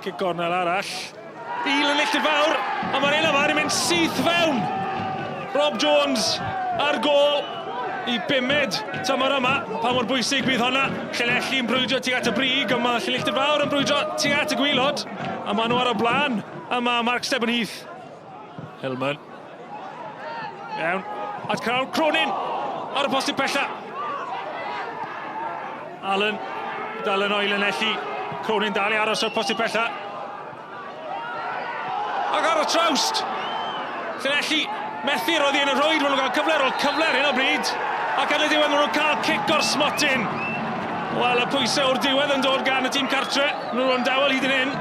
Cic gornel arall. I Llanilltud Fawr, a mae'r un yma yn mynd syth fewn. Rob Jones ar gôl i bumed tymor yma. Pa mor bwysig bydd honna? Llanelli yn brwydro tuag at y brig, ond mae Llanilltud Fawr yn brwydro tuag at y gwylod. A maen nhw ar y blaen. Yma Mark Stebon-Heath. Hillman. Iawn. At Carl Cronin ar y postyn pella. Allen. Dal yn o'i Llanelli. Cronin dal i aros ar postyn pella. Ac ar y trawst! Llanelli methu roddi yn y rhwyd, maen nhw'n cael cyfle ar ôl cyfle ar hyn o bryd. Ac ar y diwedd maen nhw'n cael cic o'r smotyn. Wel, y pwysau o'r diwedd yn dod gan y tîm cartre. Maen nhw'n dawel hyd yn hyn.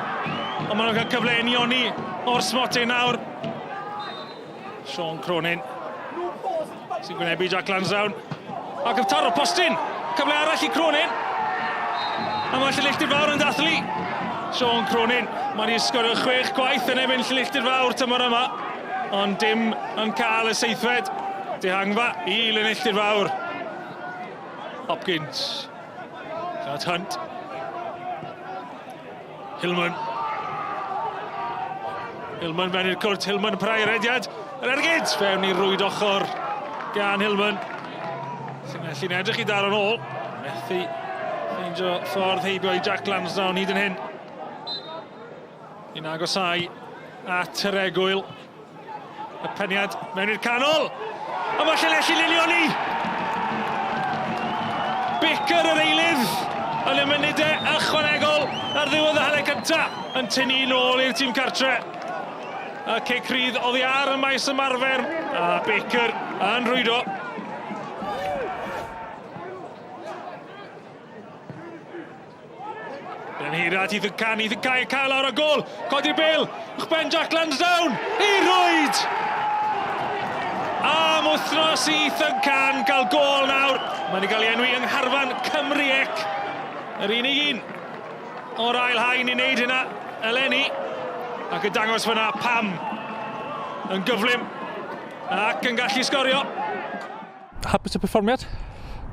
Ond maen nhw'n cael cyfle unioni o'r smotyn nawr. Sean Cronin sy'n gwynebu Jack Lansdowne. Ac yn taro postyn. Cyfle arall i Cronin. A mae Llanilltud Fawr yn dathlu. Sean Cronin, mae wedi sgorio chwech gwaith yn erbyn Llanilltud Fawr tymor yma. Ond dim yn cael y seithfed. Dihangfa i Llanilltud Fawr. Hopkins. At Hunt. Hillman. Hillman fewn i'r cwrt, Hillman yn parhau rediad. Yr ergyd fewn i rwyd ochr gan Hillman. Llanelli'n edrych i daro'n ôl. Methu ffeindio ffordd heibio i Jack Lansdowne hyd yn hyn. Yn agosau at yr egwyl. Y peniad mewn i'r canol. A mae Llanelli'n unioni. Baker yr eilydd yn y munudau ychwanegol ar ddiwedd y hanner cyntaf yn tynnu nôl i'r tîm cartre. Y cic rhydd oddi ar y maes ymarfer a Baker yn rhwydo. Yn hir at Ethan Can, Ethan Can cael lawr o gol, codi'r bel, uwchben Jack Lansdowne, i rwyd! Am wythnos i Ethan Can gael gol nawr. Mae wedi cael ei enwi yng ngharfan Cymru ec. Yr unig un o'r ail haen i wneud hynna eleni. Ac yn dangos fyna pam yn gyflym ac yn gallu sgorio. Hapus y perfformiad?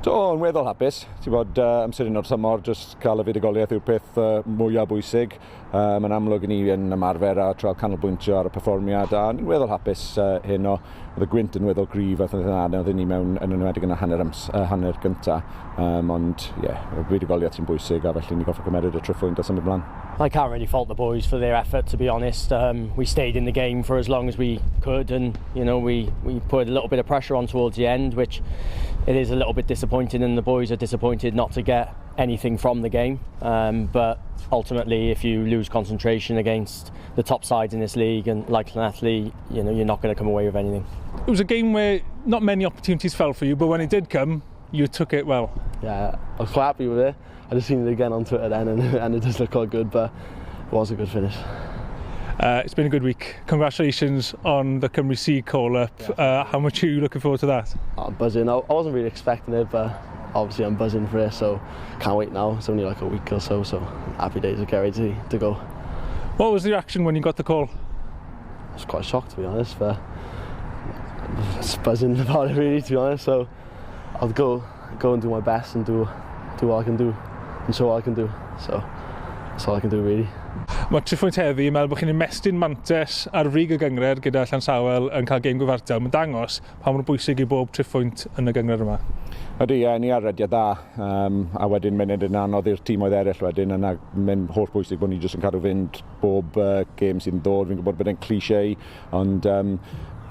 Do, yn weddol hapus. Ti'n bod, amser un o'r tymor, jyst cael y fuddugoliaeth yw'r peth mwyaf bwysig. Mae'n amlwg i ni yn ymarfer a trial canolbwyntio ar y perfformiad, a ni'n weddol hapus heno. Oedd y gwynt yn weddol gryf a oedd yn anodd i ni mewn, yn enwedig yn y hanner, hanner gynta. Ond, ie, yeah, y fuddugoliaeth sy'n bwysig, a felly ni'n gorfod cymeryd y triphwynt a symud mlaen. I can't really fault the boys for their effort, to be honest. We stayed in the game for as long as we could, and we put a little bit of pressure on towards the end, which it is a little bit disappointing, and the boys are disappointed not to get anything from the game. But ultimately, if you lose concentration against the top sides in this league, and like Llanelli, you're not going to come away with anything. It was a game where not many opportunities fell for you, but when it did come, you took it well. Yeah, I was quite happy with it. I just seen it again on Twitter then, and it does look quite good, but it was a good finish. It's been a good week. Congratulations on the Cymru C call-up. Yeah. How much are you looking forward to that? I'm buzzing. I wasn't really expecting it, but obviously I'm buzzing for it, so can't wait now. It's only like a week or so, so happy days to get ready to go. What was the reaction when you got the call? I was quite shocked, to be honest, but just buzzing about it really, to be honest. So I'll go and do my best and do what I can do and show what I can do. So that's all I can do really. Mae triphwynt heddi, yn meddwl bod chi'n ymestyn mantes ar frig y gynghrair gyda Llansawel yn cael gêm gyfartal. Mae'n dangos pa mor bwysig i bob triphwynt yn y gynghrair yma. Ydy, ie, ni ar rediad dda, a wedyn mynd yn anodd i'r tîmoedd eraill wedyn, yna mae'n holl bwysig bod ni jyst yn cadw fynd bob gêm sydd yn dod. Fi'n gwybod bod e'n cliché, ond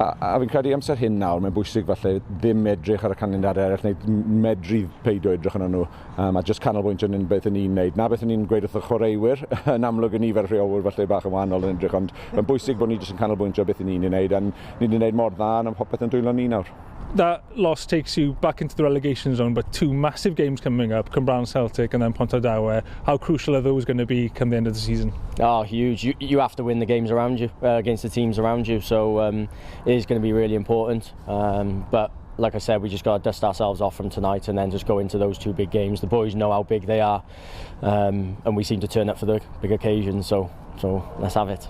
a fi'n credu amser hyn nawr, mae'n bwysig falle ddim edrych ar y canlyniadau eraill, neu medru peidio edrych arno nhw, a jyst canolbwyntio yn beth ni'n neud. Na beth ni'n gweud wrth y chwaraewyr, yn amlwg yn nifer rheolwyr falle bach yn wahanol yn edrych, ond mae'n bwysig bod ni jyst yn canolbwyntio beth ni'n ei wneud, a ni wedi gwneud mor dda, a popeth yn dwylo ni nawr. That loss takes you back into the relegation zone, but two massive games coming up, Cwmbran Celtic and then Pontardawe. How crucial are those going to be come the end of the season? Oh, huge. You have to win the games around you, against the teams around you, so it is going to be really important. But like I said, we just got to dust ourselves off from tonight and then just go into those two big games. The boys know how big they are, and we seem to turn up for the big occasions, so let's have it.